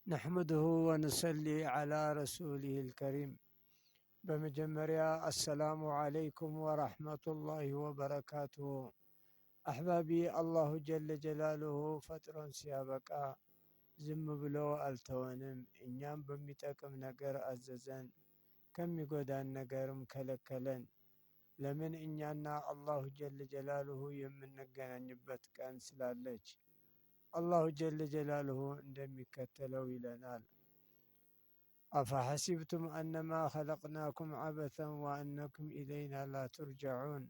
نحمده ونصلي على رسوله الكريم። በመጀመሪያ السلام عليكم ورحمة الله وبركاته። أحبابي፣ الله جل جلاله ፈጥሮን ሲያበቃ ዝም ብሎ አልተወንም። እኛም በሚጠቅም ነገር አዘዘን፣ ከሚጎዳን ነገርም ከለከለን። ለምን? እኛና الله جل جلاله የምንገናኝበት ቀን ስላለች። الله جل جلاله እንደሚከተለው ይለናል። أفحسبتم أنما خلقناكم عبثا وأنكم إلينا لا ترجعون።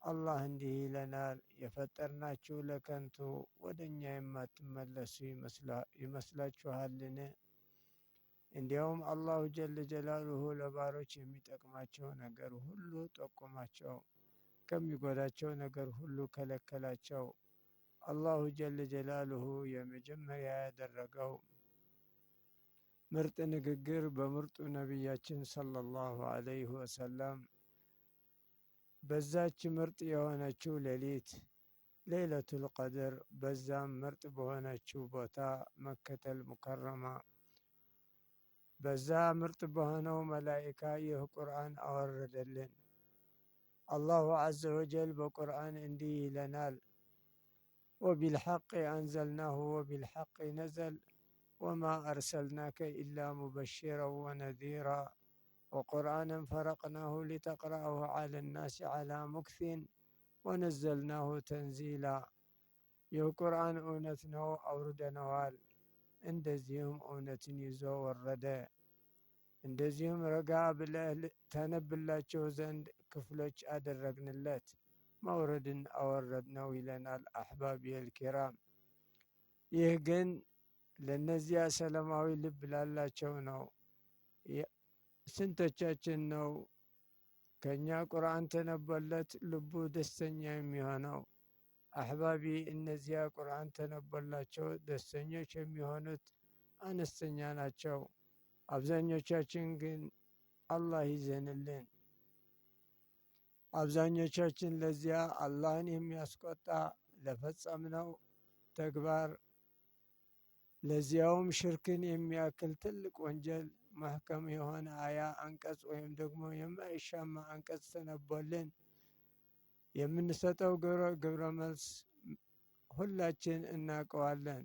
አላህ እንዲህ ይለናል፣ የፈጠርናችሁ ለከንቱ ወደ እኛ የማትመለሱ ይመስላችኋልን? እንዲያውም الله جل جلاله ለባሮች የሚጠቅማቸው ነገር ሁሉ ጠቆማቸው፣ ከሚጎዳቸው ነገር ሁሉ ከለከላቸው። الله جل جلاله የመጀመሪያ ያደረገው ምርጥ ንግግር በምርጡ ነቢያችን صلى الله عليه وسلم በዛች ምርጥ የሆነችው ሌሊት ليلة القدر በዛም ምርጥ በሆነችው ቦታ መከተል ሙከረማ በዛ ምርጥ በሆነው መላኢካ ይህ ቁርአን አወረደልን። الله عز وجل በቁርአን እንዲህ ይለናል። وبالحق أنزلناه وبالحق نزل وما أرسلناك إلا مبشرا ونذيرا وقرآنا فرقناه لتقرأه على الناس على مكث ونزلناه تنزيلا። ይህ ቁርአን እውነት ነው፣ አውርደነዋል። እንደዚሁም እውነትን ይዞ ወረደ። እንደዚሁም ረጋ ብለህ ተነብላቸው ዘንድ ክፍሎች አደረግንለት። ማውረድን አወረድነው ይለናል። أحبابي الكرام፣ ይህ ግን ለእነዚያ ሰላማዊ ልብ ላላቸው ነው። ስንቶቻችን ነው ከእኛ ቁርአን ተነቦለት ልቡ ደስተኛ የሚሆነው? أحبابي፣ እነዚያ ቁርአን ተነቦላቸው ደስተኞች የሚሆኑት አነስተኛ ናቸው። አብዛኞቻችን ግን አላህ ይዘንልን። አብዛኞቻችን ለዚያ አላህን የሚያስቆጣ ለፈጸምነው ተግባር፣ ለዚያውም ሽርክን የሚያክል ትልቅ ወንጀል፣ محكم የሆነ አያ አንቀጽ ወይም ደግሞ የማይሻማ አንቀጽ ተነቦልን የምንሰጠው ግብረ መልስ ሁላችን እናውቀዋለን።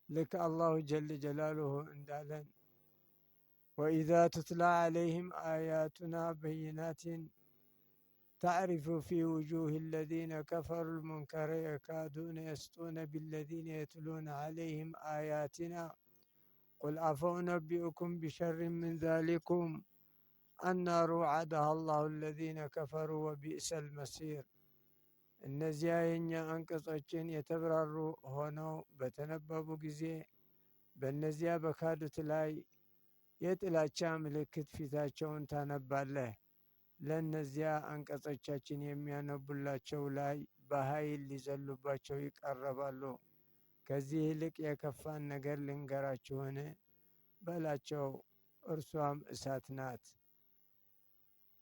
ልክ الله جل جلاله እንዳለን وإذا تتلى عليهم آياتنا بينات تعرف في وجوه الذين كفروا المنكر يكادون يسطون بالذين يتلون عليهم آياتنا قل أفأنبئكم بشر من ذلكم النار وعدها الله الذين كفروا وبئس المصير። እነዚያ የእኛ አንቀጾችን የተብራሩ ሆነው በተነበቡ ጊዜ በእነዚያ በካዱት ላይ የጥላቻ ምልክት ፊታቸውን ታነባለህ። ለእነዚያ አንቀጾቻችን የሚያነቡላቸው ላይ በኃይል ሊዘሉባቸው ይቀርባሉ። ከዚህ ይልቅ የከፋን ነገር ልንገራችሁን? በላቸው፣ እርሷም እሳት ናት።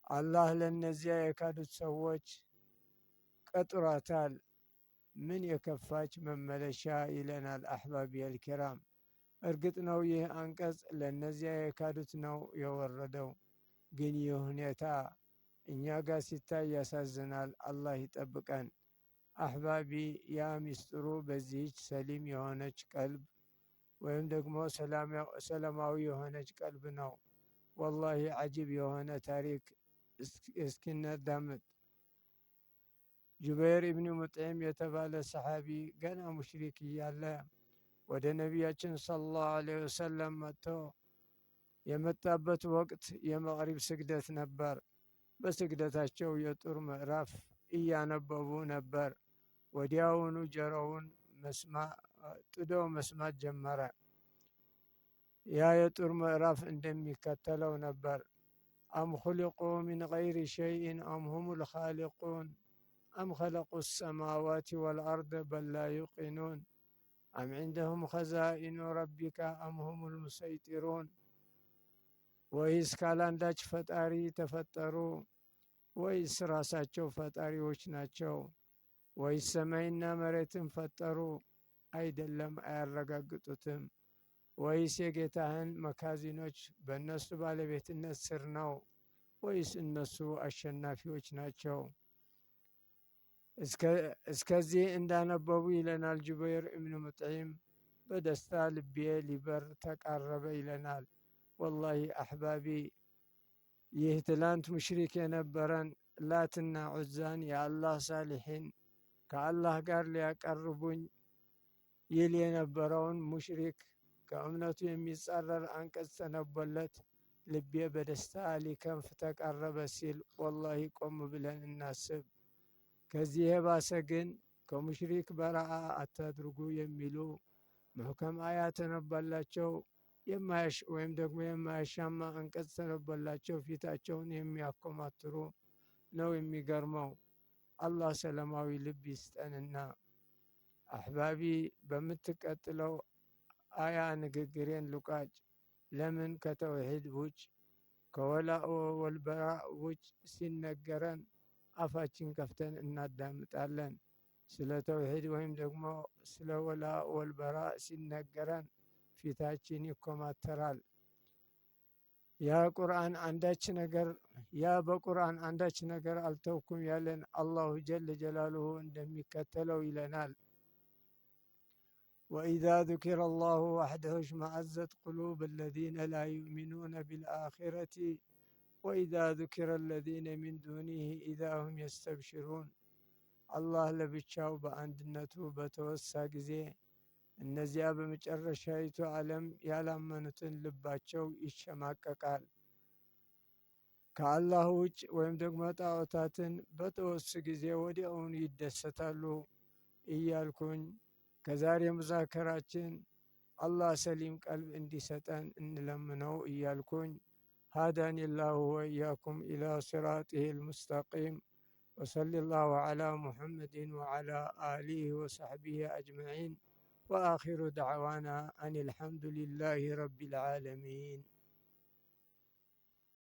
አላህ ለእነዚያ የካዱት ሰዎች ቀጥሯታል። ምን የከፋች መመለሻ ይለናል። أحبابي الكرام፣ እርግጥ ነው ይህ አንቀጽ ለእነዚያ የካዱት ነው የወረደው። ግን ይህ ሁኔታ እኛ ጋር ሲታይ ያሳዝናል። አላህ ይጠብቀን። أحبابي፣ ያ ሚስጥሩ በዚህች سليم የሆነች ቀልብ ወይም ደግሞ ሰላማዊ የሆነች ቀልብ ነው። والله عجيب የሆነ ታሪክ እስኪናዳምጥ። ጁበይር ኢብኒ ሙጥዒም የተባለ ሰሓቢ ገና ሙሽሪክ እያለ ወደ ነቢያችን صلى الله عليه وسلم መጥቶ የመጣበት ወቅት የመቅሪብ ስግደት ነበር። በስግደታቸው የጡር ምዕራፍ እያነበቡ ነበር። ወዲያውኑ ጆሮውን ጥዶ መስማት ጀመረ። ያ የጡር ምዕራፍ እንደሚከተለው ነበር። أم خلقوا من غير شيء أم هم الخالقون أم خلقوا السماوات والأرض بل لا يوقنون أم عندهم خزائن ربك أم هم المصيطرون። ወይስ ካላንዳች ፈጣሪ ተፈጠሩ? ወይስ ራሳቸው ፈጣሪዎች ናቸው? ወይስ ሰማይና መሬትን ፈጠሩ? አይደለም፣ አያረጋግጡትም። ወይስ የጌታህን መካዚኖች በእነሱ ባለቤትነት ስር ነው? ወይስ እነሱ አሸናፊዎች ናቸው? እስከዚህ እንዳነበቡ ይለናል ጁበይር እብኑ ሙጥዒም፣ በደስታ ልቤ ሊበር ተቃረበ ይለናል። ወላሂ አሕባቢ፣ ይህ ትላንት ሙሽሪክ የነበረን ላትና ዑዛን የአላህ ሳሊሒን ከአላህ ጋር ሊያቀርቡኝ ይል የነበረውን ሙሽሪክ ከእምነቱ የሚጻረር አንቀጽ ተነቦለት ልቤ በደስታ ሊከንፍ ተቃረበ ሲል፣ ወላሂ ቆም ብለን እናስብ። ከዚህ የባሰ ግን ከሙሽሪክ በረአ አታድርጉ የሚሉ ሙሕከም አያ ተነቦላቸው ወይም ደግሞ የማያሻማ አንቀጽ ተነቦላቸው ፊታቸውን የሚያኮማትሩ ነው የሚገርመው። አላህ ሰላማዊ ልብ ይስጠንና አሕባቢ፣ በምትቀጥለው አያ ንግግሬን ልቋጭ። ለምን ከተውሂድ ውጭ፣ ከወላእ ወልበራእ ውጭ ሲነገረን አፋችን ከፍተን እናዳምጣለን? ስለ ተውሂድ ወይም ደግሞ ስለ ወላእ ወልበራእ ሲነገረን ፊታችን ይኮማተራል። ያ ቁርአን አንዳች ነገር ያ በቁርአን አንዳች ነገር አልተውኩም ያለን አላሁ ጀለ ጀላሉሁ እንደሚከተለው ይለናል። وإذا ذكر الله وحده اشمأزت قلوب الذين لا يؤمنون بالآخرة وإذا ذكر الذين من دونه إذا هم يستبشرون። አላህ ለብቻው በአንድነቱ በተወሳ ጊዜ እነዚያ በመጨረሻይቱ ዓለም ያላመኑትን ልባቸው ይሸማቀቃል። ከአላህ ውጭ ወይም ደግሞ ጣዖታትን በተወሱ ጊዜ ወዲያውኑ ይደሰታሉ እያልኩኝ፣ ከዛሬ ሙዛከራችን አላህ ሰሊም ቀልብ እንዲሰጠን እንለምነው እያልኩኝ፣ هداني الله وإياكم إلى صراطه المستقيم، وصلى الله على محمد وعلى آله وصحبه أجمعين، وآخر دعوانا أن الحمد لله رب العالمين.